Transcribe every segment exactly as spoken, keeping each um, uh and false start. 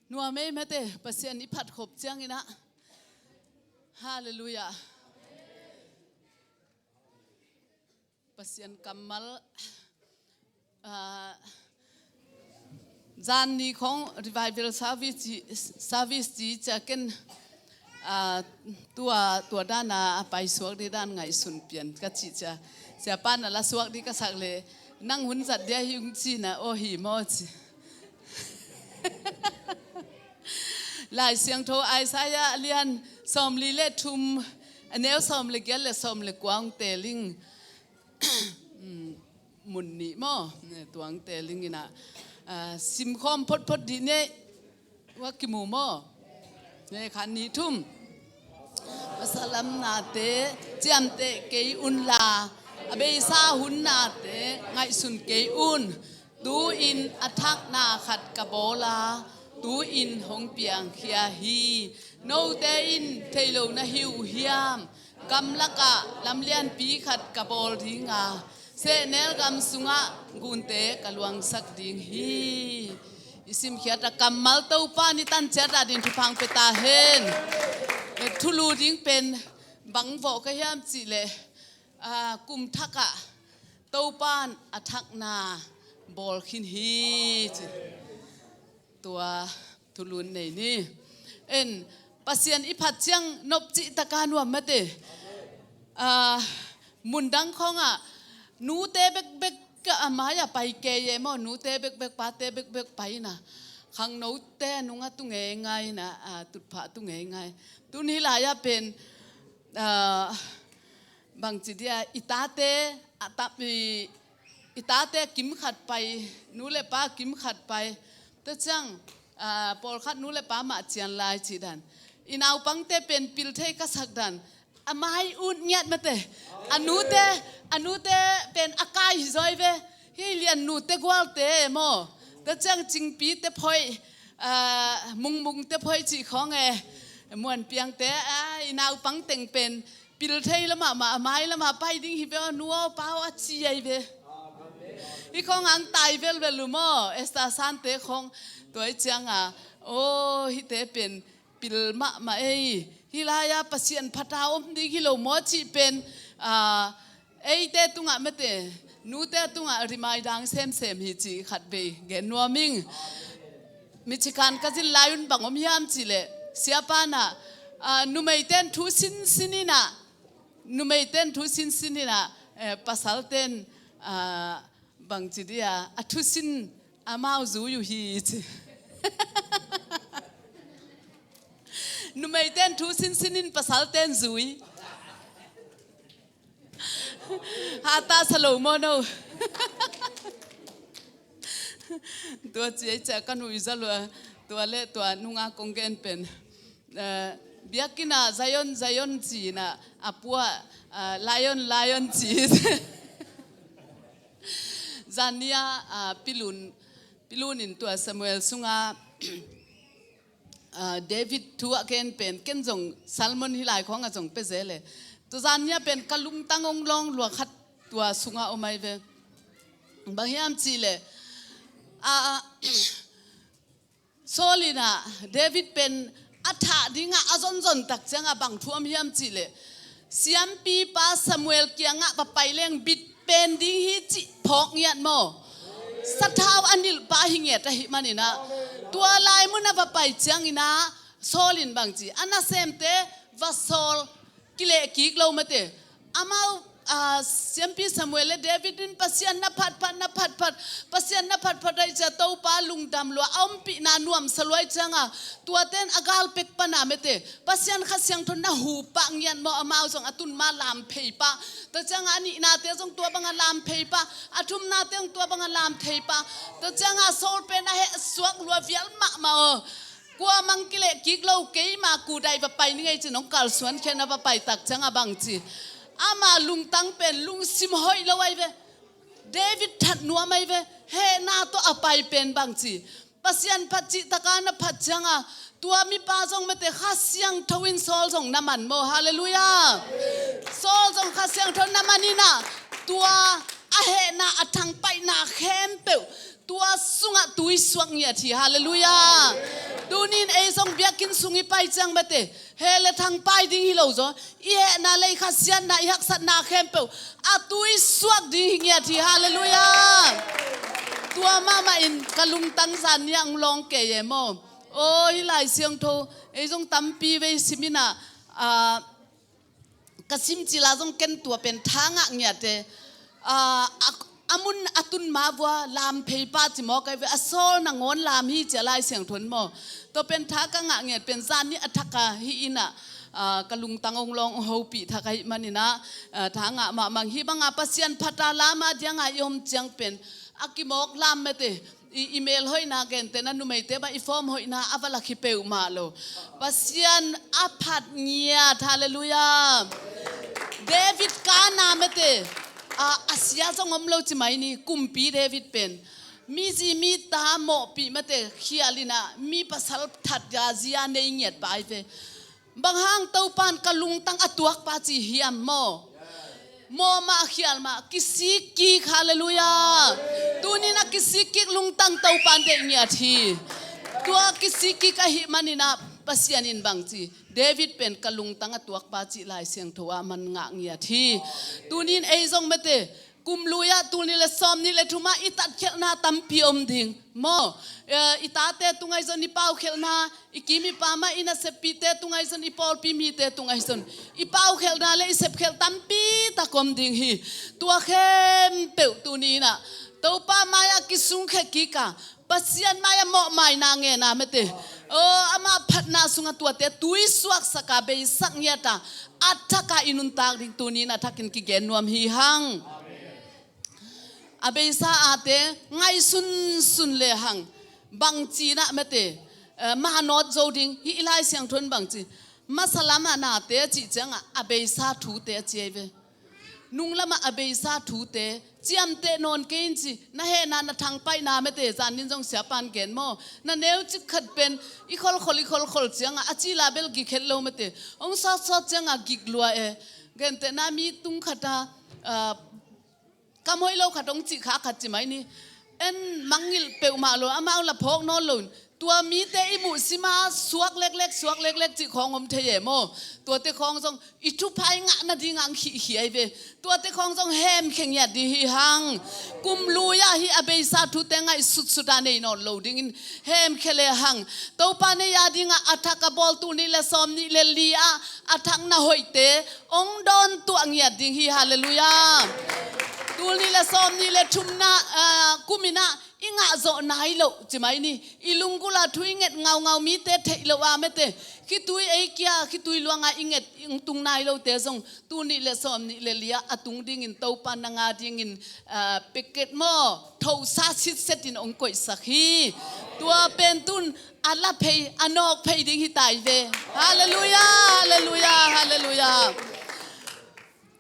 Nuam ei mate, Pasian i phat khop ciangin ah. Halleluiah. Pasian kammal, ah, zan ni khong revival service ci, service ci ciangin, ah, tua, tua dan a paisuak ding dan ngaihsun pian ka cih ciang, siapa na la suak ding ka sak leh, nang hun zat dia hi ung ci na, aw hi maw ci. Lai Siangtho Isaiah a lian sawmli le thum, a neu sawm le giat le sawm le kua hong teel ing. Mun nih maw? Tua hong teel ing in ah, ah, simkhawm photphot dih ni. Tua kimu maw? Khat, nih, thum. Masa lam nate ciamteh kei un la, a beisa hun nate ngaihsun kei un. Tu-in a thakna khat ka bawl a, tu-in hong piangkhia hi. Note in thei lo na hi uh hiam? Gamlakah lamlianpi khat ka bawl ding a, sehnel gam sungah gunte ka luangsak ding hi. I simkhiat a kammal Topa in i tan ciat a ding thupha hong pia ta hen. Thulu ding pen bang vawh ka hiam cih leh, ah, kum thak ah Topa in a thakna bawl khin hi ci. Tua thulu nei ni. En, Pasian i phat ciang nop cih taka nuam mate. Ah, mundang khawngah nute bekbek ka a mai-ah pai kei e maw, nute bekbek, pate bekbek pai na. Khangnote nungah tu ngeingai na, ah, tutphah tu ngeingai. Tun hih lai-ah pen, ah, bangci dia, i tate, a tap, i, i tate kim khat pai, nu le pa kim khat pai. Tua ciang, ah, pawlkhat nu le pa mah cian lai cih dan. I naupangte pen pil thei ka sak dan. A mai ut ngiat mate. A nute, a nute pen a kai hi zaw ve. Hih lian nute gualte maw. Tua ciang cingpite phoih, ah, mungmungte phoih cih khawng e. Muanpiangte, ah, i naupang teng pen pil thei lamah mah, a mai lamah pai ding hi ve aw, nu aw, pa aw, a ci ai ve. Hih khawng ang tai velvel uh maw, Esther Sante khawng. Tua i ciang a, aw, hihte pen pil mahmah ei. Hih lai-ah Pasian phat a om ding hi lo maw cih pen, ah, eite tungah mate, nute tungah rimai dang semsem hi cih khat vei gen nuam ing. Michigan ka zin lai un bang om hiam cih leh, siapa in ah, ah, numeite in thu sinsin in ah, numeite in thu sinsin in ah, eh, pasalte in, ah, bangci dia, a thusin amau zui uh hi ci. Numeite in thu sinsin in pasalte in zui. Hata sa lo maw no. Tua ci ei ciah ka nuih za lua, tua le tua nunga kong gen pen. Eh, biakinn ah Zion, Zion ci in ah, a pu ah, ah, Lion, Lion ci. Zan ni ah, ah, Pilun, Pilun in tua Samuel sungah, ah, David thu a gen pen, ken zong sermon hih lai khawngah zong pia zel e. Tua zan ni ah pen ka lungtang hong lawng lua khat tua sungah om ai ve. Bang hiam cih leh, ah, Saul in ah David pen a thah dingah a zonzon tak ciangah bang thu om hiam cih leh, siampipa Samuel kiangah va pai leng bit pen ding hi cih phawk ngiat maw. Sathau a nilh pa hi ngiat ahih manin ah, tua lai mun a va pai ciangin ah Saul in bangci, a nasemte va sawl kileh kik lo mate. Amau, ah, siampi Samuel le David in Pasian na phatphat, na phatphat, Pasian na phatphat ai cia Topa lungdam lua, a ompihna nuamsa lua ai cianga, tuate in a gal pek pana mate. Pasian Kha Siangtho na hu pah ngiat maw, amau zong a tun ma lam phei pah. Tua cianga a nihnate zong tua banga lam phei pah, a thumnate zong tua banga lam phei pah. Tua cianga Saul pen a heh suak lua vial mahmah aw. Kuamang kileh kik lo, keima kudai va pai ning ei ci nong kalsuan khian a va pai tak cianga bangci, ama lungtang pen lungsim hoih lo ai ve. David that nuam ai ve. Hehna tawh a pai pen bangci, Pasian phat cihtaka na phat cianga, tua mipa zong mate Kha Siangtho in Saul zong na man maw. Halleluiah. Saul zong Kha Siangtho na man ina, tua a hehna a thangpaihna khempeuh Tua sungah tui suak ngiat hi. Halleluiah. Tunin ei zong biakinn sung i pai ciang mate, heh le thang pai ding hi lo zaw, i hehna le i khasiatna, i haksatna khempeuh a tui suak ding hi ngiat hi. Halleluiah. Tua mahmah in ka lungtang zan ni a hong lawng kei e maw. Aw, hih Lai Siangtho ei zong tampi vei sim in ah, ah, ka sim cil a zong ken tua pen tha ngah ngiat e. Ah, a, a mun a tun ma vua lam phei pa ci maw, kai ve a sawl nangawn lam hi ci a Lai Siangtho in maw. Tua pen tha ka ngah ngiat pen zan ni a thak a hih in ah, ah, ka lungtang hong lawng hong hopih thak ahih manin ah, ah, tha ngah mahmah ing. Hih banga Pasian phat a lam a diang a i om ciang pen a kimawk lam mate, i, i mel hoihna, gentehna numeite bang i form hoihna a va lak hi peuhmah lo. Pasian a phat ngiat. Halleluiah. David kana mate, a, a sia zong om lo ci mai ni, kumpi David pen. Mi zi mi ta mawhpih mate, khial in ah mi pasal that a zia nei ngiat pa hi ve. Bang hang Topan ka lungtang a tuak pa ci hiam maw? Mawh mah khial mah, kisik kik. Halleluiah. Tunin a kisik kik lungtang Topan deih ngiat hi. Tua kisik kik ahih manin ah Pasian in bang ci, David pen ka lungtang a tuak pa ci Lai Siangtho ah man ngah ngiat hi. Tunin ei zong mate, kum lui ah tul nih le sawm nih le thum ah i tatkhelhna tampi om ding maw. Eh, i tate tungah hi zong i paukhelhna, i kim i pam ah i naseppihte tungah hi zong, i pawlpi mite tungah hi zong i paukhelhna le i sepkhelh tampi tak om ding hi. Tua khempeuh tuni in ah Topa mai-ah kisungkhia kik a, Pasian mai-ah mawhmaina ngen a mate, aw, amah phatna sungah tuate tui suaksak a, beisak ngiat a, a thak a i nuntak ding tuni in a thakin kigen nuam hi hang. A beisa ate ngaihsunsun le hang, bangci in ah mate, eh, manawt zo ding hi. I Lai Siangtho in bangci, masa lam ah nate a cih ciangah a beisa thute a ci ahi ve. Nung lamah a beisa thute, ciamteh nawn kei in ci, na hehna na thangpaihna mate, zan nin zong siapan gen maw, na neucik khat pen i kholkhol i kholkhol ciangah a cila bel gik het lo mate, hong sawtsawt ciangah gik lua e. Gentehna mi tung khat a, ah, kam hoih lo khat hong cih kha khat ci mai ni. En mangngilh peuhmah lo, amau la phawk nawn lo in, tua mite i muh sima suak leklek, suak leklek cih khawng om thei e maw. Tuate khawng zong i thupha i ngah nadingah ang khihkhia hi ve. Tuate khawng zong hemkhia ngiat ding hi hang. Kum lui ah hi a beisa thute ngaihsutsut a nei nawn lo dingin hemkhia le hang. Topa nei a dingah a thak a bawl tul nih le sawm nih le li ah a thak na hoihte hong dawntuah ngiat ding hi. Halleluiah. Tul nih le sawm nih le thumna, ah, kum in ah i ngah zawh nai loh ci mai ni. I lunggulh a thu i nget ngaungau, mite theih loh a mate, khitui ei kia, khitui luang a i nget i tung nai lote zong tul nih le sawm nih le li ah a tung dingin Topa nang a dingin, ah, packet maw, thosa sitset in hong koihsak hi. Tua pen tun a la phei, a nawk phei ding hi ta hi ve. Halleluiah, halleluiah, halleluiah.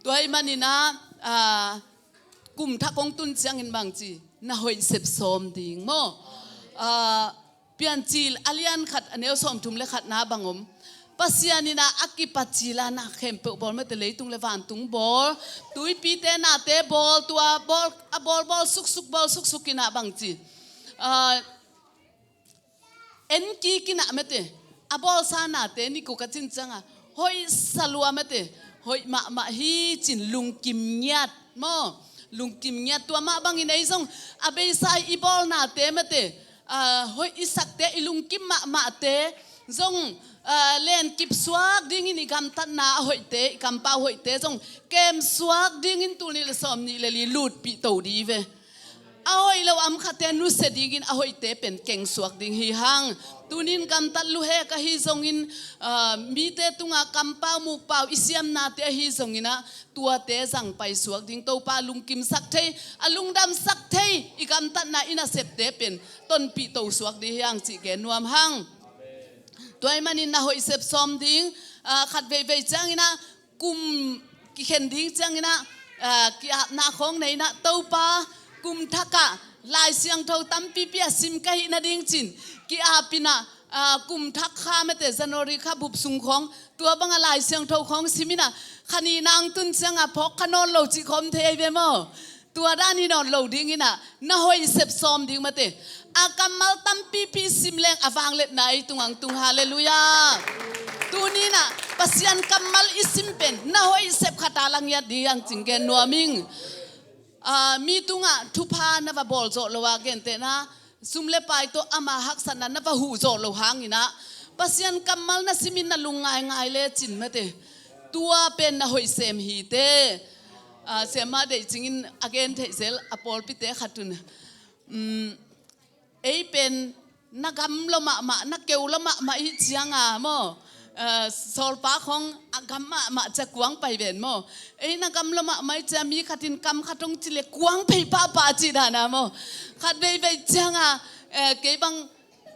Tua ahih manin ah, ah, kum thak hong tun ciangin bangci, na hoih sep sawm ding maw. Ah, Piancil a lian khat a neu sawmthum le khatna bang om. Pasian in ah a kipat cil a na khempeuh bawl mate, leitung le vantung bawl, tuipite nate bawl, tua bawl, a bawl bawl suksuk, bawl suksuk in ah bangci, ah, en kik in ah mate, a bawlsa nate ni kuk a cin ciangah hoihsa lua mate, hoih mahmah hi cin lungkim ngiat maw. Lungkim ngiat. Tua mah bangin ei zong a beisa i bawlnate mate, ah, hoih i sakte, i lungkim mahmahte zong, ah, lenkip suak dingin i gamtatna a hoihte, i kampau hoihte zong kem suak dingin tul nih le sawm nih le li lutpih to dih ve. A hoih lo a om khate nusia dingin a hoihte pen keng suak ding hi hang. Tunin gamtat luhek ahi zongin, ah, mite tungah kampau mukpau i siamnate ahi zongin ah tuate zangpai suak ding, Topa lungkimsak thei, a lungdamsak thei i gamtatna i nasepte pen tonpih to suak ding hi hang cih gen nuam hang. Tua ahih manin na hoih sep sawm ding, ah, khat veivei ciangin ah kum kikhen ding ciangin ah, ah, ki-apna khawng nei in ah, Topa, kum thak ah Lai Siangtho tampipi a sim ka hih nading cin ki-ap in ah, ah, kum thak kha mate, January kha bup sung khawng tua bangah Lai Siangtho khawng sim in ah, kha nih nang tun ciangah phawk kha nawn lo cih khawng om thei ahi ve maw. Tua dan hi nawn lo ding in ah, na hoih sep sawm ding mate. A kammal tampipi sim leng a vangliatna ei tungah tung. Halleluiah. Tuni in ah Pasian kammal i sim pen na hoih sep khat a la ngiat ding hi hang ci-in gen nuam ing. Ah, mi tungah thupha na va bawl zawh lo a, gentehna, sum le pai tawh ama haksatna na va huh zawh loh hangin ah, Pasian kammal na simin na lungngai ngai lecin mate, tua pen na hoih sem hi teh. Ah, siamah deih cingin a gen theih zel a pawlpite khat un, um, ei pen na gamlaw mahmah, na keulaw mahmah i hih cianga maw, eh, sawlpa khawng a gam mahmah cia kuang pai ven maw. Ei na gamlaw mahmah i hih cia mi khatin kam khat hong ci leh kuang phei pahpah cih dan a maw. Khat veivei cianga, eh, kei bang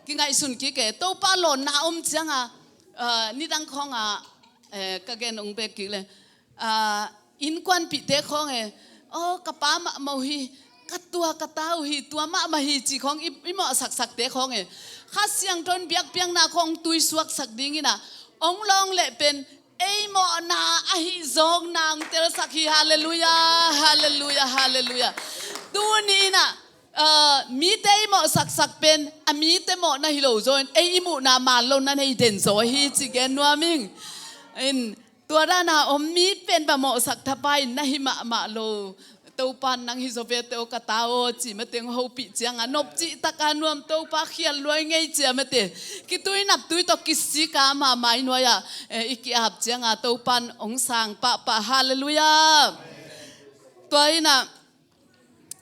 kingaihsun kik e, Topa lawnna om cianga, eh, nidang khawngah, eh, ka gen hong bek kik leh, ah, innkuanpihte khawng e, aw, ka pa mahmah uh hi, ka tua ka ta uh hi, tua mahmah hi ci khawng i, i mawhsaksakte khawng e, Kha Siangtho in biakpiakna khawng tuisuaksak dingin ah hong lawng leh pen ei mawhna ahi zawkna hong telsak hi. Halleluiah, halleluiah, halleluiah. Tuni in ah, ah, mite i mawhsaksak pen a mite mawhna hi lo zaw in ei i muhna maan lo na nei den zaw hi ci gen nuam ing. In, tua dan a om mi pen bang mawhsak thapai in na hi mahmah lo. Topa in nang hi zaw ve teh aw ka ta aw ci mate, hong hopih cianga nopcih taka nuam, Topa khial luai ngei cia mate, kitui naptui tawh kisik a ama mai nuai-ah, eh, i ki-ap cianga Topa in hong sang pahpah. Halleluiah. Tua in ah,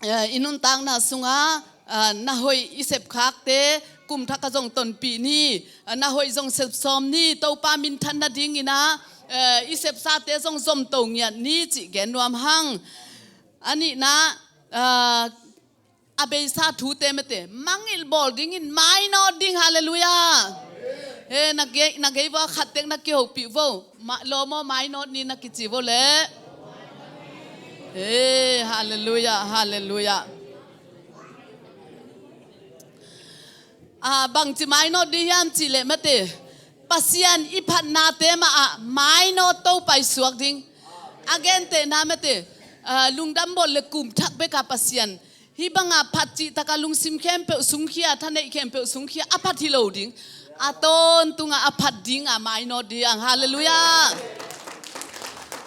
eh, i nuntakna sungah, ah, na hoih i sepkhakte, kum thak ah zong tonpih ni, ah, na hoih zong sep sawm ni, Topa minthan nadingin ah, eh, i sepsate zong zomto ngiat ni cih gen nuam hang. A nihna, ah, a beisa thute mate, mangngilh bawl dingin mainawt ding. Halleluiah. He, na gei, na gei vua khat tek na kihopih vo. Ma, lawm aw, mainawt ni na kici vo leh. He, halleluiah, halleluiah. Ah, bangci mainawt ding hiam cih leh mate, Pasian i phatnate mah ah mainawt to paisuak ding. A gentehna mate, ah, lungdam bawl leh kum thak bek a Pasian hih banga phat cih taka lungsim khempeuh sungkhia, thaneih khempeuh sungkhia a phat hi lo ding. A tawntungah a phat dinga mainawt ding. Halleluiah.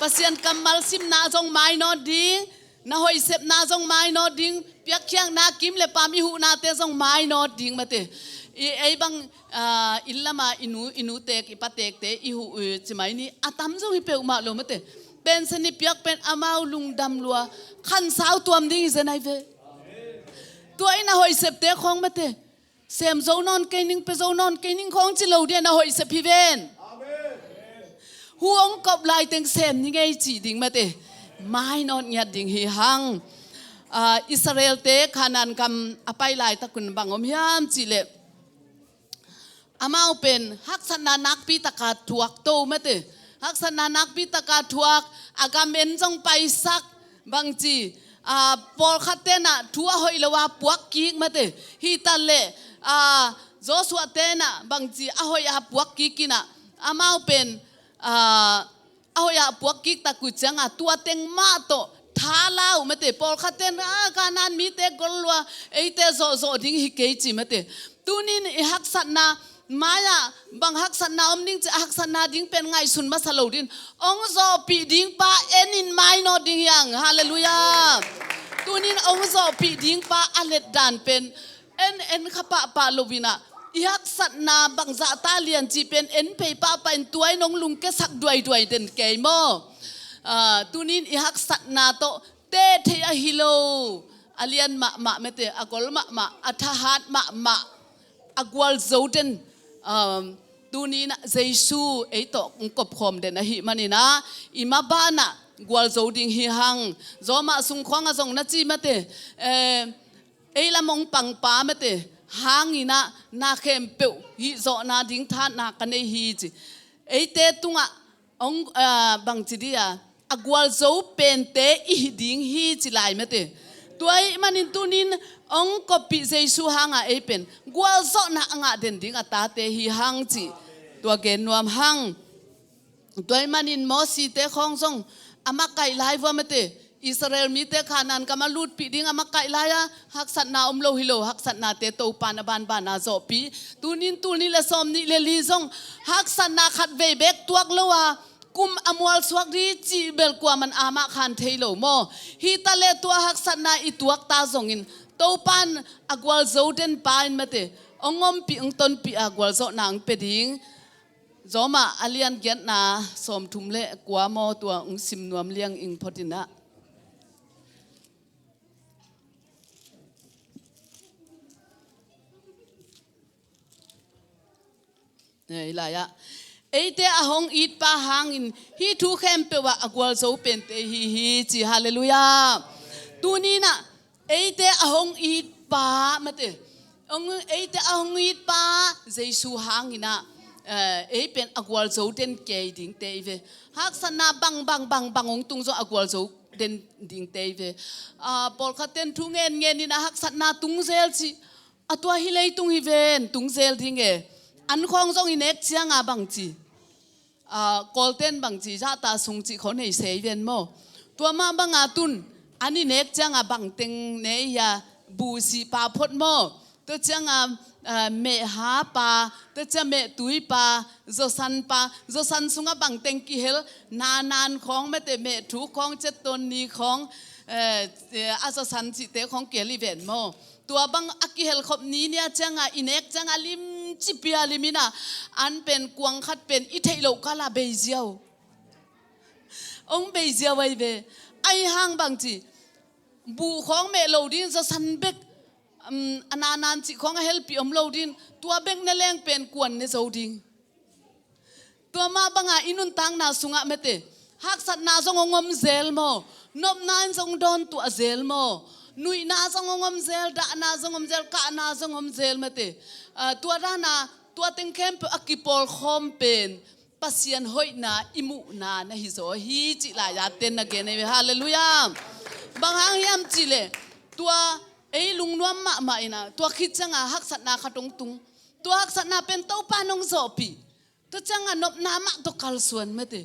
Pasian kammal simna zong mainawt ding, na hoih sepna zong mainawt ding, piakkhiatna kim le pam i huhnate zong mainawt ding mate. I, ei bang, ah, inn lama i nu, i nu tek, i pa tekte i huh, eh, ci mai ni, a tam zong hi peuhmah lo mate. Pension i piak pen amau lungdam lua, khansau tuam ding hi zen ai ve. Tua in a hoih septe khawng mate, sem zo nawn kei ning, pia zo nawn kei ning khawng ci lo ding, na hoih sep hi ven. Hu hong kop lai teng sem ni ngei cih ding mate, mainawt ngiat ding hi hang. Ah, Israel-te Kanaan gam a pai laitakun bang om hiam cih leh, amau pen haksatna nakpi taka thuak to mate. Haksatna nakpi taka thuak, a gam en zong paisak, bangci, ah, pawlkhat tenah thu a hoih lo a puak kik mate. Hi ta leh, ah, Joshua tenah bangci a hoih a puak kik in ah, amau pen, ah, a hoih a puak kik tak uh cianga tua teng mah tawh tha la uh mate. Pawlkhat ten, ah, Kanaan mite gol lua, eite zawhzawh ding hi kei ci mate. Tunin i haksatna mai-ah bang haksatna om ding ci, a haksatna ding pen ngaihsun masa lo ding. Hong zawhpih ding pa en in mainawt ding hi hang. Halleluiah. Tunin hong zawhpih ding pa a letdan pen en, en kha pahpah lo in ah, i haksatna bangzah ta lian cih pen en phei pahpah in tua in hong lungkiasak duaiduai den kei maw. Ah, tunin i haksatna tawh teh thei ahi lo, a lian mahmah mate, a gol mahmah, a thahat mahmah, a gualzo den, um, tunin ah Jesu ei tawh hong kopkhawm den ahih manin ah, i mabanah gualzo ding hi hang. Zawmah sung khuangah zong na ci mate, eh, ei lam hong pangpa mate, hangin ah na khempeuh hihzawhna ding thahatna ka nei hi ci. Eite tungah hong, ah, bangci dih a, a gualzo pente i hi ding hi ci lai mate. Tua ahih manin tunin hong koppih Jesu hanga ei pen gualzawhna a ngah den ding a tate hi hang ci. Tua gen nuam hang. Tua ahih manin Mosite khawng zong a makaih lai vua mate, Israel mite Kanaan gam a lutpih ding a makaih lai-a haksatna om lo hi lo, haksatnate Topan a banbana zawhpih. Tunin tul nih le sawm nih le li zong haksatna khat vei bek tuak lo a kum a mualsuak ding cih bel kuaman amah khan thei lo maw? Hi taleh tua haksatna i tuakta zongin Topan a gualzo den pa in mate, hong ompih hong tonpih a gualzawhna hong pia ding. Rom a lian giatna sawmthum le kua maw, tua hong sim nuam liang ing photinah. Ei lai-ah eite a hong itpa hangin hih thu khempeuh ah a gualzo pente hi hi ci. Halleluiah. Tuninah eite a hong itpa mate, hong, eite a hong itpa Jesu hanginah, eh, ei pen a gualzo den kei dingte i ve. Haksatna bang bang bang bang hong tung zong a gualzo den dingte i ve. Ah, pawlkhat ten thu ngen ngeninah haksatna tung zel ci. A tua hi leitung hi ven tung zel ding e. An khawng zong i nek cianga bang ci? Ah, Kawlten bang ci, zahta sung ci khawng nei sei ven maw? Tua mah banga tun an i nek cianga bang teng nei hia? Buhsihpa phot maw? Tua cianga, ah, mehhapa, tua cia mehtuipa, zawsanpa, zawsan sunga bang teng kihel, nanan khawng mate, mehthuk khawng, cettonni khawng, eh, eh, a zawsan cihte khawng kihel i ven maw? Tua bang a kihelkhop ni nia cianga i nek cianga limci pia liminah an pen kuang khat pen i theih loh kala beiziau. Hong beiziau ahi ve. Ahi hang bang ci, buh khawng meh lo ding, zawsan bek, um, a nanan cih khawng a helpih om lo ding, tua bek ne leng pen kuan ne zo ding. Tua mah banga i nuntakna sungah mate, haksatna zong hong om zel maw? Nopna in zong dawn tuah zel maw? Nuihna zong hong om zel, dahna zong om zel, kahna zong om zel mate. Ah, tua dana tua teng khempeuh a kipawlkhawm pen Pasian hoihna i muhna na hizaw hi cih lai-a ten na gen ahi ve. Halleluiah. Bang hang hiam cihleh tua ei lungnuam mahmah inah tua khit cianga haksatna khat hong tung. Tua haksatna pen Topa nong zawhpih. Tua cianga nopna mah tawh kalsuan mate.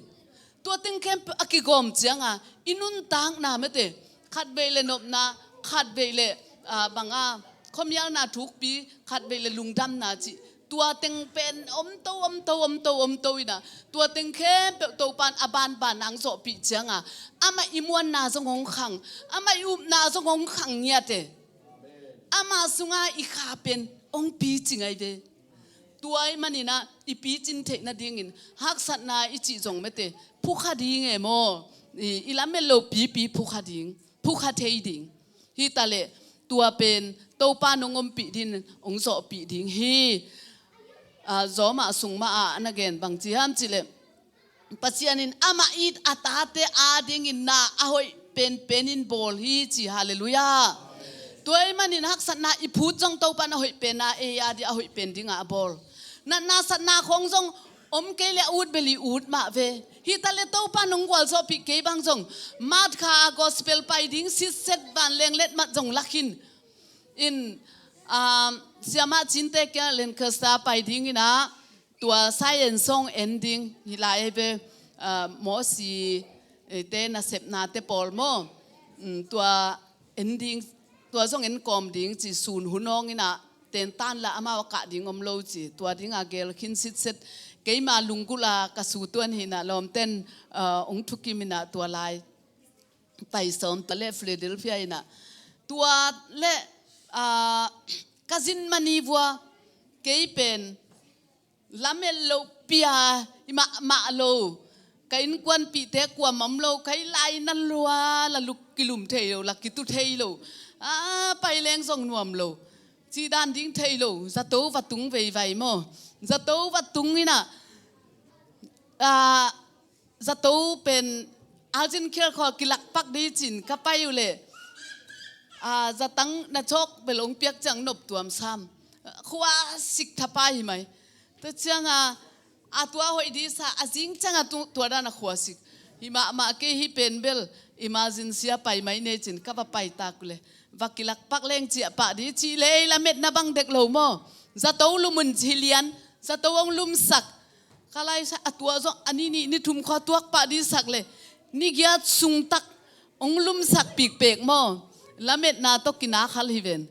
Tua teng khempeuh a kigawm cianga i nuntakna mate, khat vei le nopna, khat vei le, ah, banga khuamialna thukpi, khat vei le lungdamna cih. Tua teng pen omto omto omto omto inah tua teng khempeuh Topan a banbana hong zawhpih cianga amah i muanna zong hong khang, amah i upna zong hong khang ngiate. Amah sunga i kha pen hong picing ahi ve. Tua ahih maninah i picin theih nadingin haksatna i cih zong mate, phukha ding e maw? I, i lamet loh pipi phukha ding, phukha thei ding. Hi taleh tua pen Topa nong ompih dingin hong zawhpih ding hi. Ah, Rom ah sung mah ah a na gen bang ci hiam cihleh Pasian in amah it a tate adingin na a hoih penpen in bawl hi ci. Halleluiah. Tua ahih manin haksatna i phut zong Topan a hoih penna ei ading a hoih pen dingah a bawl. Natna satna khawng zong om kei le a ut bel i ut mah ve. Hi taleh Topa nong gualzawhpih kei bang zong Mark kha gospel pai ding sitset vanleng letmat zong lakhin. In, um, siamah cinte kia Lancaster pai dinginah tua science song en ding hi lai ahi ve, ah, Mosi, eh, te nasepnate pawl maw? Mm, tua en ding, tua zong en kawm ding ci sun hun awnginah tentan la amau a kah ding om lo ci. Tua dinga gel khin sitset keima lunggulh a ka su tuan hinah lawmten, ah, hong thukim inah tua lai pai sawm ta le Philadelphia inah tua le, ah, ka zin mani vua kei pen lamet loh pia i mahmah lo, ka innkuanpihte kuam om lo, ka i lai na lua la luk kilum thei lo, la kitu thei lo, a pai leng zong nuam lo, cih dan ding thei lo, zato va tung veivai maw? Zato va tung inah, a, zato pen alzin khial khawl kilakpak ding cin ka pai uh leh, a, zatang na cawk bel hong piak ciang nop tuam sam. Khua sik thapa hi mai. Tua cianga a tua hoih disa a zing cianga tu, tua dana khua sik. Hi mahmah kei hi pen bel emergency a pai mai nei cin ka va pai tak uh leh va kilakpak leng ciah pah ding cih leh ei lametna bang dek lo maw? Zato lumun ci hi lian, zato hong lumsak. Ka laisa a tua zong a ni nih ni thum khua tuak pah ding sak le ni giat sung tak Ong lumsak pikpek maw? Lametna tawh kinakhal hi ven.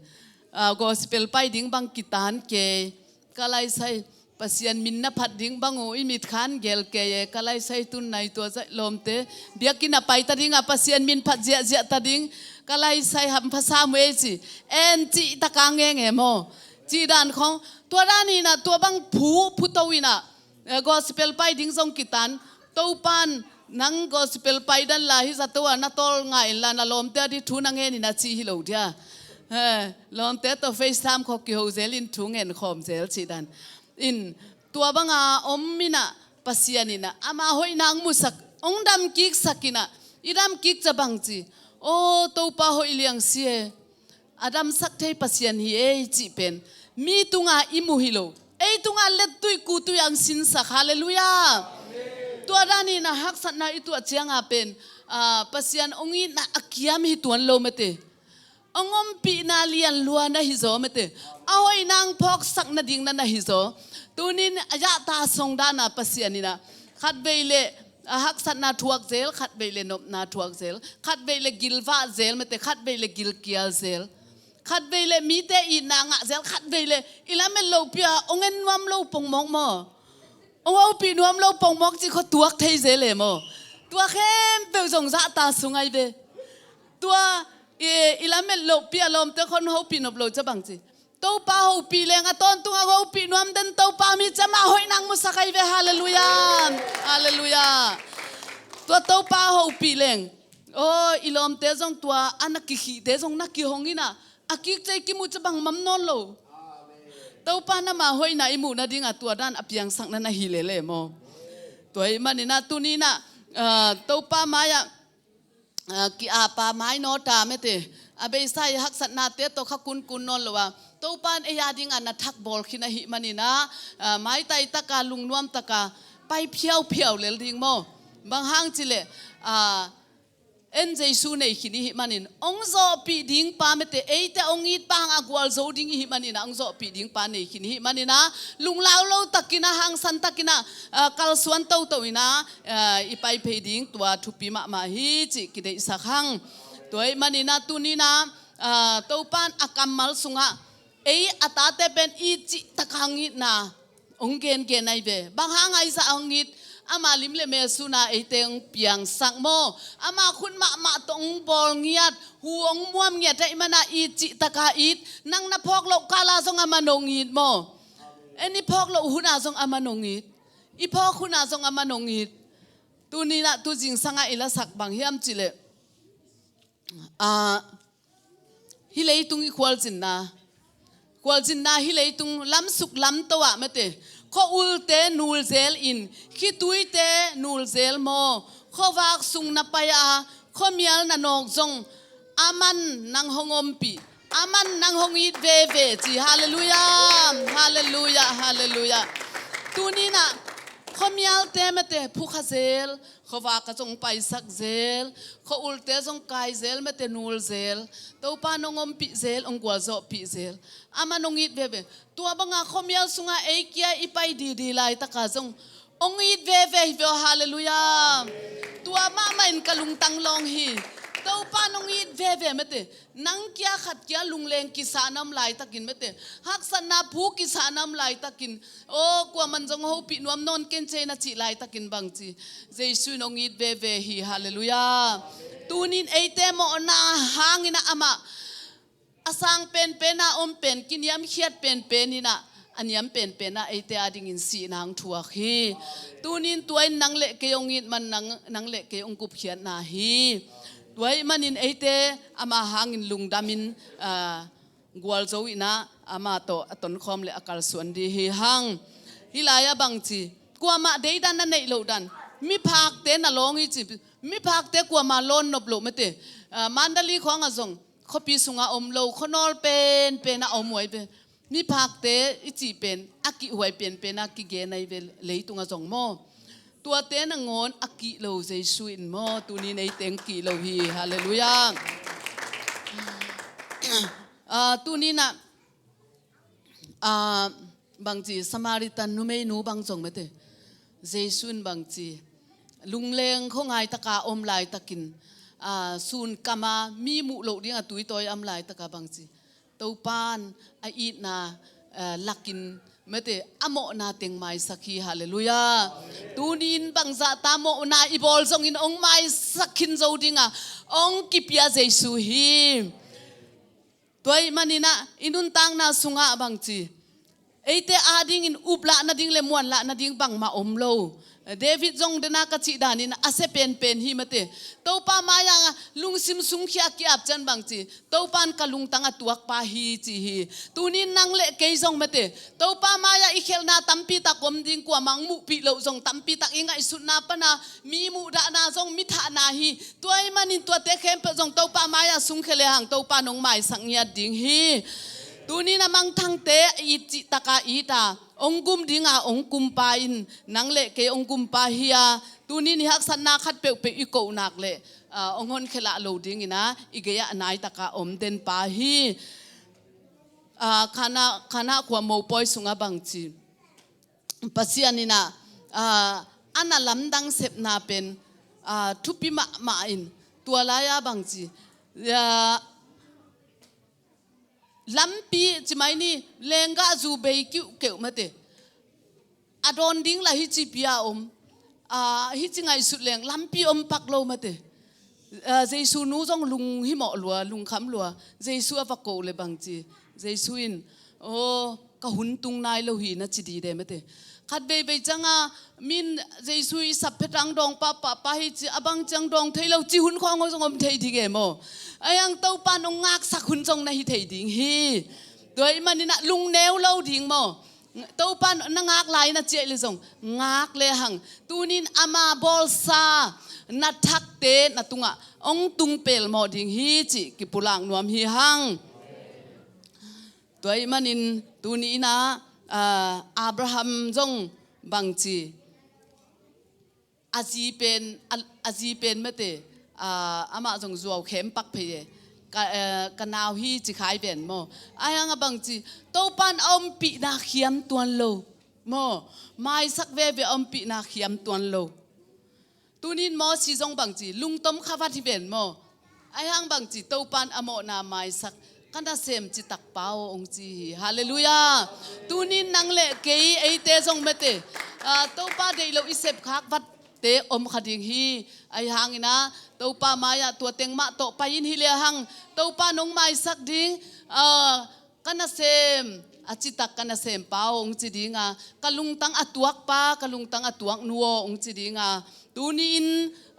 Ah, gospel pai ding bang kitan kei. Ka laisai Pasian min na phat ding bang uh i mit khan gel kei e. Ka laisai tun nai tua zaih lawmte biakinn a pai ta ding a Pasian min phat ziahziah ta ding. Ka laisai hampha sam uh ei ci. En cih taka ngenge maw? Cih dan khong tua dan inah tua bang phu phuto inah, eh, gospel pai ding zong kitan. Topan nang gospel pai dan la hi zato a na tawl nga in la na lawmte a di thu na ngen in a ci hi lo dia. Eh, lawmte tawh FaceTime khawk kiho zel in thu ngen khawm zel cih dan. In tua banga om inah Pasian inah ama hoih nang musak ong dam kiksak inah i dam kik ca bang ci. Aw Topa hoih liang si e. A damsak thei Pasian hi ei cih pen mi tunga i mu hi lo. Ei tunga lettui kutui ang sinsak. Halleluiah. Tua dan inah haksatna i tuah cianga pen, ah, Pasian ong itna a kiam hi tuan lo mate. Ong ompihna lian lua na hi zaw mate. A hoih nang phawksak nading na na hi zaw. Tunin a zahta song dana Pasian inah khatvei le a haksatna thuak zel, khatvei le nopna thuak zel, khatvei le gilvah zel mate, khatvei le gilkial zel, khatvei le mite itna ngah zel, khatvei le i lamet lopi a ong en nuam lo pongmawk maw? Ong hopih nuam lo pongmawk cih khaw tuak thei zel e maw? Tua khempeuh zong zahta sung ai ve. Tua i, i lamet lopi a lawmte khon hopih nop lo ca bang ci. Topa hopih leng a tawntung a hopih nuam den Topa mi cama hoih nang musak ai ve. Halleluiah. Halleluiah. Tua Topa hopih leng, aw i lawmte zong tua a na kikhihte zong na kihong inah a kik cei kimu ca bang mam nawn lo. Topa nama hoihna i muh nadinga tua dan a piangsak na na hi lele maw? Tua ih maninah tuninah, ah, Topa mai-ah ah, ki-apa mainawta mete a beisa i haksatnate tawh kha kunkun nawn lo a Topan ei a dinga na thak bawl khin ahih maninah, ah, maitai taka lungnuam taka pai phiauphiau lel ding maw? Bang hang cileh, ah, en Jesu nei khin ihih manin ong zawhpih ding pa mete eite ong it pa hang a gualzo ding ihih maninah ong zawhpih ding pa nei khin ihih maninah lunglau lo takinah hangsan takinah, ah, kalsuan toto inah, ah, i pai phei ding tua thupi mahmah hi cih kideihsak hang. Tua ih maninah tuninah, ah, Topan a kammal sungah ei a tate pen i cih taka ngitna ong gengen ai ve. Bang hang ai zah ong it ama lim le mel suna eite ong piangsak maw? Ama khut mahmah tawh ong bawl ngiat hu ong muam ngiat ahih mana i cih taka it nang na phawk loh kala zong ama nong it maw? En i phawk loh huna zong ama nong it. I phawk huna zong ama nong it. Tuninah tu zingsanga i lasak bang hiam cileh, ah, hih leitung i khualzinna, khualzinna hih leitung lamsuk lamto ah mete khuaulte nulzel in khituite nulzel maw? Khuavak sung na pai a khuamial na nawk zong aman nang hong ompih, aman nang hong it veve ci. Halleluiah. Halleluiah. Halleluiah. Tuninah khuamialte mete phukha zel, khuavak a zong paisak zel, khuaulte zong kai zel mete nul zel, Topa nong ompih zel, ong gualzawhpih zel, ama nong it veve. Tua banga khuamial sunga ei kia i pai didi laitaka zong ong it veve hi veo. Halleluiah. Tua mahmah in ka lungtang lawng hi. Topa nong it veve mete nang kia khat kia lungleng kisa na om laitakin mete haksatna phu kisa na om laitakin, aw kuaman zong hopih nuam nawn ken cei na cih laitakin bang ci? Jesu in ong it veve hi. Halleluiah. Tunin eite mawhna hanginah amah a sang penpena om pen kiniamkhiat penpen inah a niam penpena eite a dingin sihna ang thuak hi. Tunin tua in nang le kei ong it man nang, nang le kei ong gupkhiatna hi. Tua ih manin eite ama hangin lungdamin, ah, gualzo inah ama tawh a tonkhawm le a kalsuan di hi hang. Hih lai-ah bang ci? Kuamah deidan na neih loh dan. Miphakte na lawng hi ci. Miphakte kuamah lawn nop loh mete, ah, Mandalay khuangah zong khuapi sungah om lo khuanawl penpen a om huai ve. Miphakte i cih pen a kihhuai penpen a kigen ai ve leitung a zong maw? Tuate nangawn a kih lo Jesu in maw? Tunin eite ong kih lo hi. Halleluiah. Ah, tuninah, ah, bangci Samaritan numeinu bang zong mete Jesu in bangci lungleng khuangaitaka om laitakin a, sun kama mi muh loh ding a tuitawi a om laitaka bangci, Topan a itna, a, lakin mate, a mawhna teng maisak hi. Halleluiah. Tuni in bangzahta mawhna i bawl zongin hong maisak khin zo dinga hong kipia Jesu hi. Tua ahih manin ah i nuntakna sungah bangci, eite adingin uplahna ding le muanlahna ding bangmah om lo. David zong dena ka cih danin a sia penpen hi mate. Topa mai-ah lungsim sungkhia ki-ap ciang bangci, Topan ka lungtang a tuakpa hi ci hi. Tunin nang le kei zong mate, Topa mai-ah i khelhna tampi tak om ding, kuamah hong muhpih loh zong tampi tak, i ngaihsutna pana mi muhdahna zong mi thahna hi. Tua ahih manin tuate khempeuh zong Topa mai-ah sungkhia lehang Topa nong maisak ngiat ding hi. Tunin a mangthangte it cihtaka it a, hong gum dinga hong kumpa in nang le kei hong kumpa hi a, tunin i haksatna khat peuhpeuh i koh nak le, a, hong honkhia lah lo dingin a, i gei-ah naitaka om denpa hi. A, Kana, Kana khua mopawi sungah bangci, Pasian in ah, a, a na lamdang sepna pen, a, thupi mahmah in, tua lai-a bangci, a, lampi ci mai ni, lenggahzu bei kiuhkeuh mate. A dawn ding lah hici pi-a om, a, hici ngaihsut leng lampi om pak lo mate. A, Jesu nu zong lunghimawh lua, lungkham lua. Jesu a va koh le bangci, Jesu in, "Aw, ka hun tung nai lo hi," na ci dide mate. Khat veivei cianga min Jesu i sap phetang dawng pahpahpa hi ci, a bang ciang dawng thei lo ci hun khawng zong om thei ding e maw? Ahi hang Topan hong ngaksak hun zong na hi thei ding hi. Tua ahih manin ah lungneu lo ding maw? Topan na ngak lai na ciah le zong ngak lehang tunin ama bawlsa na thakte na tungah hong tung pelmawh ding hi cih kipulak nuam hi hang. Tua ahih manin tuni in ah, a, Abraham zong bangci, a zi pen, a, a zi pen mate, a, amah zong zuau khempak phei e. Ka, a, ka nau hi ci khai ven maw? Ahi hang a bangci, Topan a ompihna khiam tuan lo maw? Maisak veve a ompihna khiam tuan lo. Tunin Mosi zong bangci, lungtom khavat hi ven maw? Ahi hang bangci, Topan a mawhna maisak, ka nasem citak pa aw hong ci hi. Halleluiah. Tunin nang le kei eite zong mate, a, Topa deih lo i sepkhak vatte om kha ding hi. Ahi hangin ah Topa mai-ah tua teng mah tawh pai in hi lehang Topa nong maisak ding, a, ka nasem, a citak ka nasem pa aw hong ci dinga, ka lungtang a tuak pa, ka lungtang a tuak nu aw hong ci dinga, tuni in,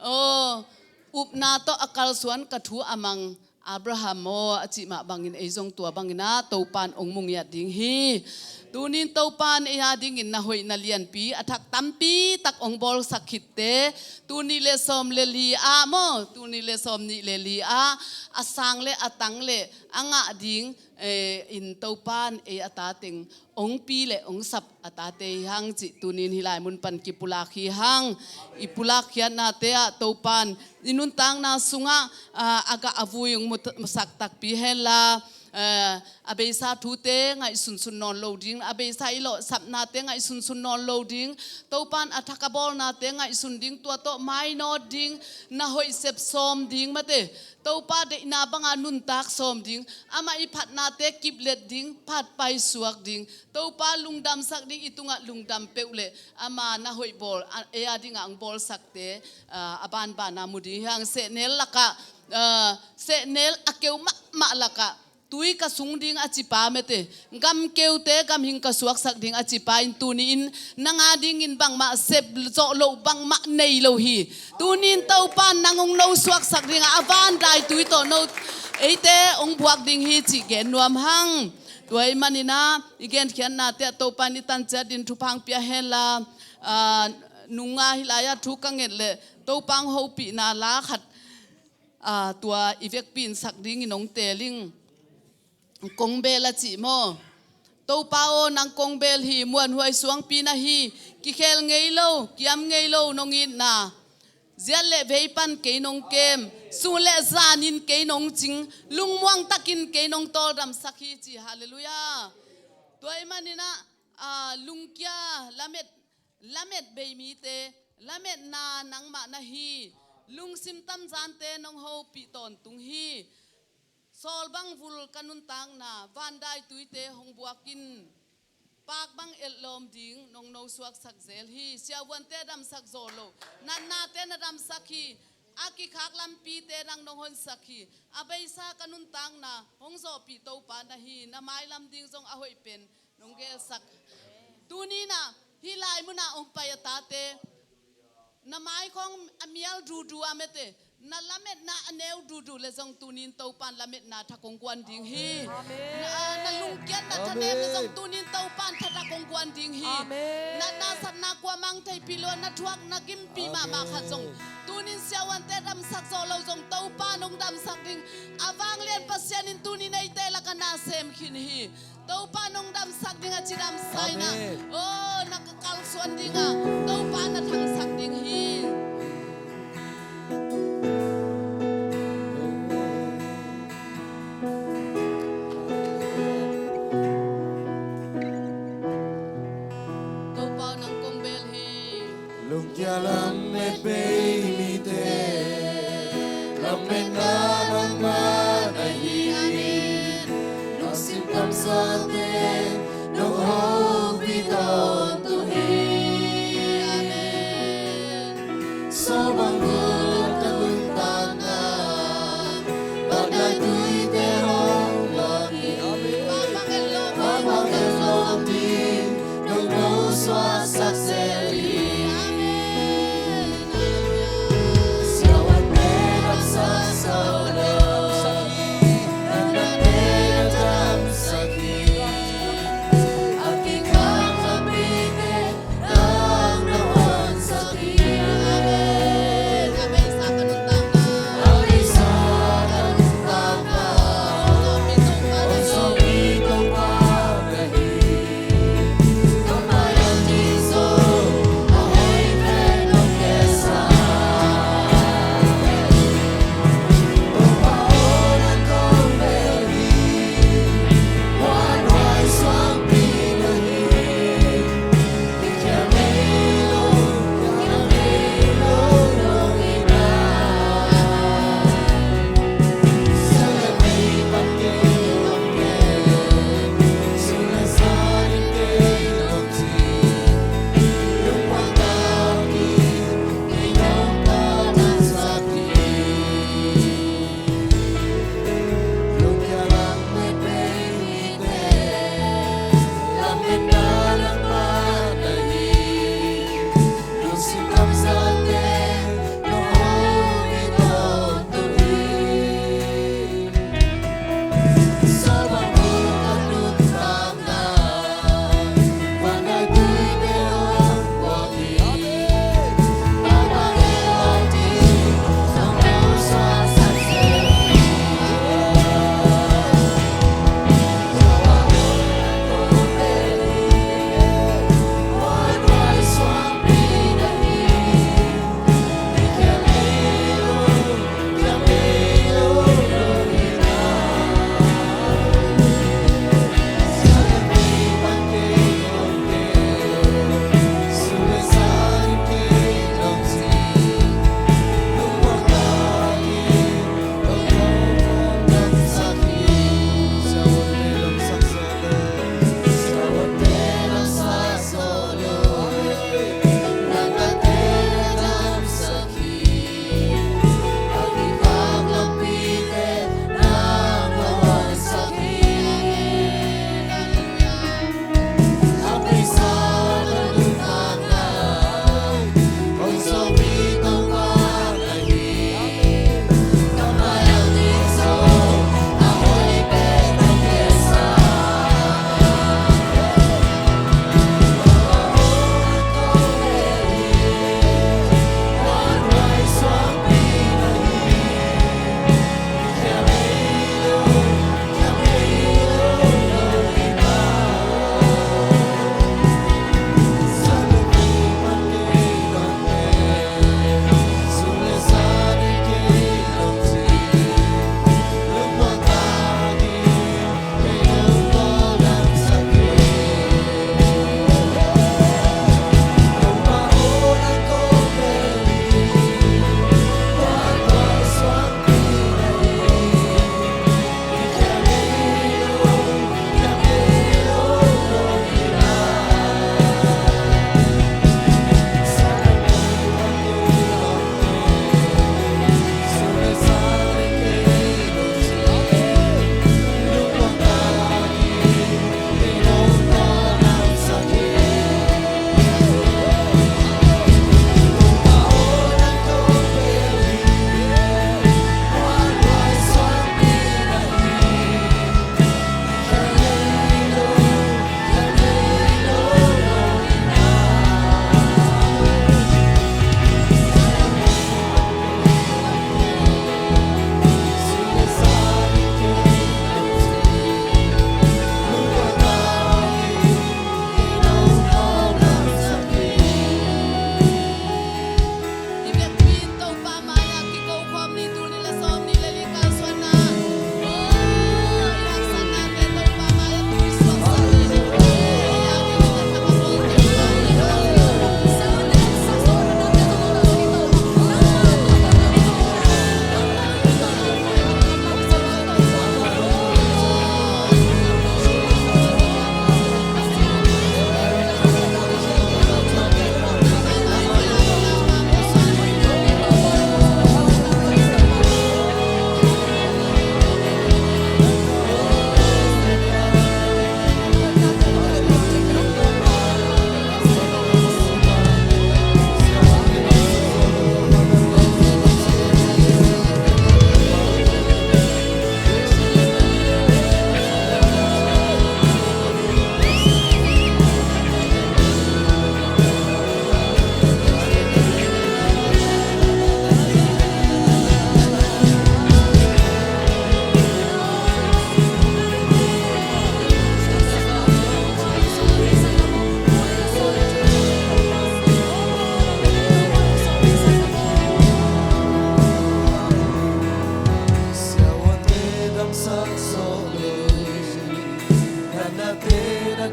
aw, upna tawh a kalsuan ka thu a mang Abraham aw a cih mah bangin ei zong tua bangin ah Topan hong mu ngiat ding hi. Tunin Topan ei a dingin na hoih na lianpi a thak tampi tak hong bawlsak khitte, tuni le sawm le li ah maw, tuni le sawm nih le li ah a sang le a tang le a ngah ding, eh, in Topan ei a ta teng hong pi le hong sap a tate hi hang cih tunin hih lai mun pan kipulak hi hang. I pulak khiatnate ah Topan i nuntakna sungah, ah, a gah a vui hong mu, musak takpi henla, eh, a beisa thute ngaihsunsun nawn lo ding, a beisa i lawhsapnate ngaihsunsun nawn lo ding, Topan a thak a bawlnate ngaihsun ding, tua tawh mainawt ding, na hoih sep sawm ding mate. Topa deihna banga nuntak sawm ding, amah i phatnate kiplet ding, phat paisuak ding, Topa lungdamsak ding, i tungah lungdam peuh le ama na hoih bawl, a, ei a dingah hong bawlsakte, a, a banbana mu ding hi hang. Sehnel lakah, a, sehnel a keu mahmah lakah tui ka sung ding a cipa mate, gam keute gam hing ka suaksak ding a cipa in tuni in nang a dingin bangmah sep zawh loh bangmah nei lo hi. Tunin Topan nang hong no suaksak dingah a van dai tui tawh no eite hong buak ding hi cih gen nuam hang. Tua ahih manin ah i genkhiatnate ah Topan i tanciat din thupha hong pia henla, a, nunga hih lai-ah thu ka nget leh Topa hong hopihna la khat, a, tua i vekpi in sak dingin hong teel ing. Kongbel a cih maw? Topa aw, nang kongbel hi, muanhuai suangpi na hi, kikhel ngei lo, kiam ngei lo nong itna, ziat le vei pan kei nong kem, sun le zanin kei nong cing, lungmuang takin kei nong tawldamsak hi ci. Halleluiah. Tua ahih manin ah, a, lungkia, lamet, lamet bei mite, lametna nangmah na hi. Lungsim tamzante nong hopih tawntung hi. Sawlbang vul ka nuntakna, vandai tuite hong buak in. Paak bang etlawm ding nong nosuaksak zel hi. Siavuante damsak zawh lo, natnate na damsak hi. A kikhak lampite nang nong honsak hi. A beisa ka nuntakna hong zawhpih Topa na hi. Na mailam ding zong a hoih pen nong gelsak. Tuni-in ah hih lai munah hong pai a tate, na mai khawng a mial duhduh a mete, na lametna a neu duhduh le zong tuni-in Topa'n lametna thak hong guan ding hi. Amen. Na, na lungkiatna thanem le zong tuni-in Topa'n thathak hong guan ding hi. Amen. Na, na satna kuamah hong theihpih lo, na thuak na gimpih mahmah khat zong tuni-in siavuante damsak zawh lo zong Topa'n hong damsak ding. A vanglian Pasian in tuni-in eite lakah na sem khin hi. Topa nong damsak ding a cidam sa-in ah. Amen. Oh, na ka kalsuan ding a, Topa na thangsak ding hi. Topa nang kong bel hi. Lungkia lamet bei mite, lametna nangmah na hi. Lungsim tamzate nong hopih tawntung hi. Sawlbang vul ka nuntakna, vandai tuite hong buak in. Paak bang etlawm ding nong nosuaksak zel hi. Siavuante damsak zawh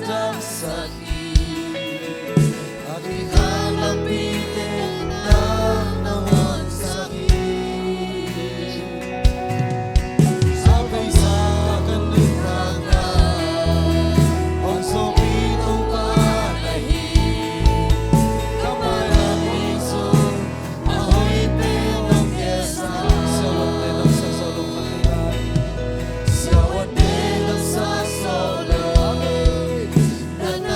damsak hi. A kikhak lampite nang na honsak hi. Sa paisa ka nuntakna hong sawpih Topa na hi. Ka mai-ah pi sung a hoih pen nong kesa. Siavuante damsak zo lo khat hi lai. Siavuante damsak zo lo. Amen.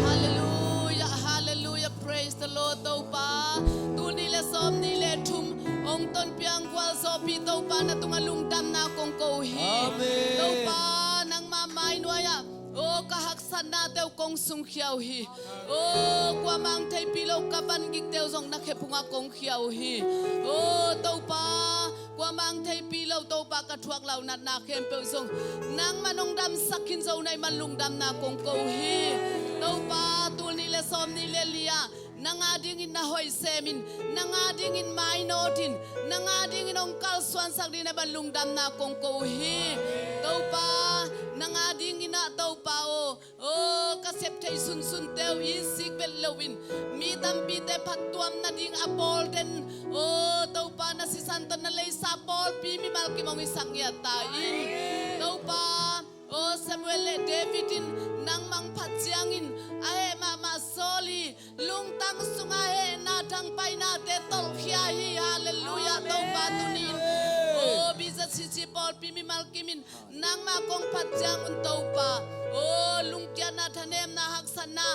Halleluiah, halleluiah, praise the Lord, Topa. Tul nih le sawm nih le thum hong tonpih a gualzawhpih Topa, na tungah lungdamna kong ko hi. Amen. Topa, nangmah mainuai-ah, o, ka haksatnate uh kong sungkhia uh hi. O, kuamah hong theihpih lo ka van gikte uh zong na khephungah kong khia uh hi. O, Topa, kuamah hong theihpih lo Topa ka thuak lau natna khempeuh zong nangmah nong damsak khin zo na hih man lungdamna kong ko uh hi. Topa, tul nih le sawm nih le li-ah nang adingin na hoih semin, nang adingin mainawtin, nang adingin hong kalsuansak ding na hih man lungdamna kong ko uh hi. Topa, nang adingin ah Topa aw, o, ka sep thei sunsunte uh i sik vet loin mi tampite phattuam nading a pawlten, o, Topa, na sisan tawh na leisa pawlpi mimal kim hong hisak ngiat ta in. Topa, o, Samuel le David in nangmah hong phat ciangin a heh mahmah Saul i lungtang sungah hehna thangpainate tolhkhia hi. Halleluiah. Amen. Topa, tuni-in, o, B Z C C pawlpi mimal kimin nangmah kong phat ciangun Topa, o, lungkiatna, thanemna, haksatna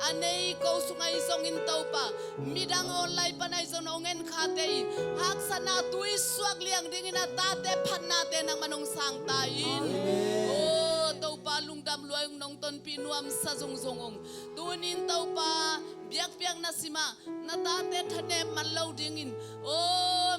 a nei ko sung ahi zongin Topa, midang online pan ahi zong hong en khate i haksatna tui suak liang dingin a tate phatnate nangmah hong sang ta in. Amen. O, Topa, lungdam lua ung, nong tonpih nuamsa zongzong ung. Tuni-in Topa, biakpiakna simah na tate thanem man lo dingin, o,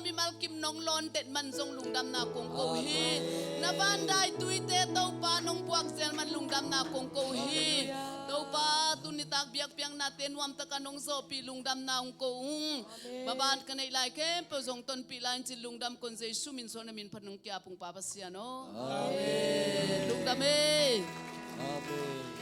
mimal kim nong lawntet man zong lungdamna kong ko hi. Amen. Na vandaituite Topa nong buak zel man lungdamna kong ko hi. Halleluiah. Topa, tuni tak biakpiaknate nuamtaka nong zawhpih lungdamna hong ko ung. Amen. Maban ka neih lai khempeuh zong tonpih lai in cin lungdam kon Jesu min suang na min phat nong ki-ap ung Pa Pasian aw. Amen. Lungdam e. Amen.